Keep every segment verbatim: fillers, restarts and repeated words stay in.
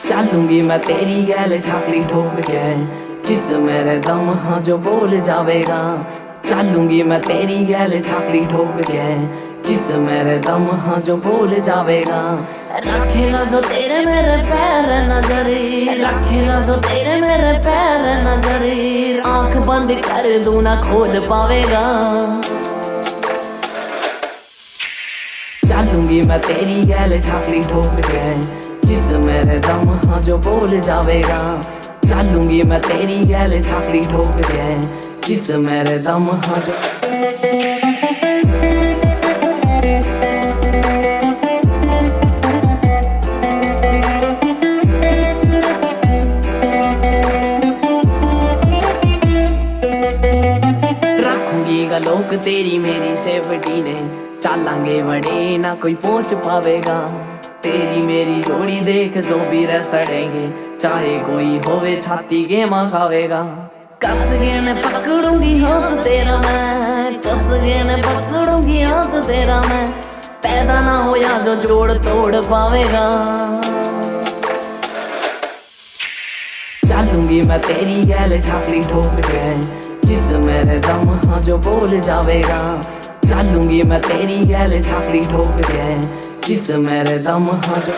चालूंगी मैं तेरी गैल छापड़ी ठोक के, किस मेरे दम हाँ जो बोल जावेगा। चालूंगी मैं तेरी गैल छापड़ी ठोक के, किस मेरे दम हाँ जो बोल जावेगा। रखेगा जो तेरे मेरे पैर नजरी, रखेगा जो तेरे मेरे पैर नजरी, आंख बंद कर दूं ना खोल पावेगा। चालूंगी मैं तेरी गैल छापड़ी ठोक के, किस मेरे दम हाँ जो बोल जावेगा। चालूंगी मैं तेरी गैल छापड़ी ठोक के, किस मेरे दम हाँ जो रखूंगी गलोक तेरी मेरी सेवटी ने, चालांगे बड़े ना कोई पहुंच पावेगा। तेरी मेरी जोड़ी देख जो भी रह सड़ेंगे, चाहे कोई होवे छाती के मां खावेगा। कसगे ने पकड़ूंगी हाथ तेरा मैं, कसगे ने पकड़ूंगी हाथ तेरा मैं, पैदा ना होया जो जोड़ तोड़ पावेगा। चालूंगी मैं तेरी गैल छापड़ी ठोक के, किस मेरे दम हाँ जो बोल जावेगा। चालूंगी मैं तेरी गैल छापड़ी ठोक के, किस मेरे दम हाँ जो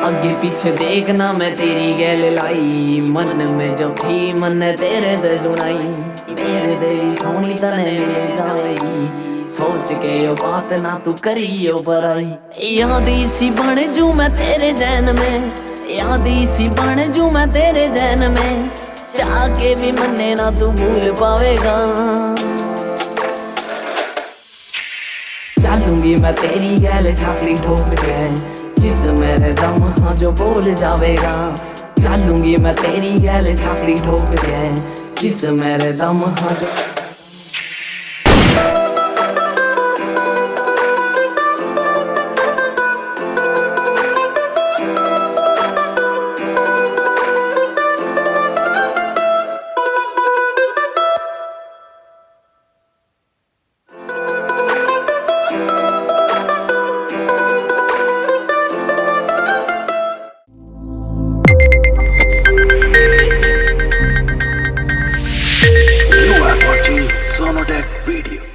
आगे पीछे देखना मैं तेरी गैल लाई, मन में जो थी मन तेरे दे सुनाई। मेरे दे भी सोनी तने मिल जावेगी, सोच के यो बात ना तू करियो बराई। याद इसी बन जू मैं तेरे जहन में, याद इसी बन जू मैं तेरे जहन में, चाह के भी मन्ने ना तू भूल पावेगा। चालूंगी मैं तेरी गैल छापड़ी ठोक के, किस मेरे दम हाँ जो बोल जावेगा। चालूंगी मैं तेरी गैल छापड़ी ठोक के, किस मेरे दम हाँ जो You are watching Sonotech video.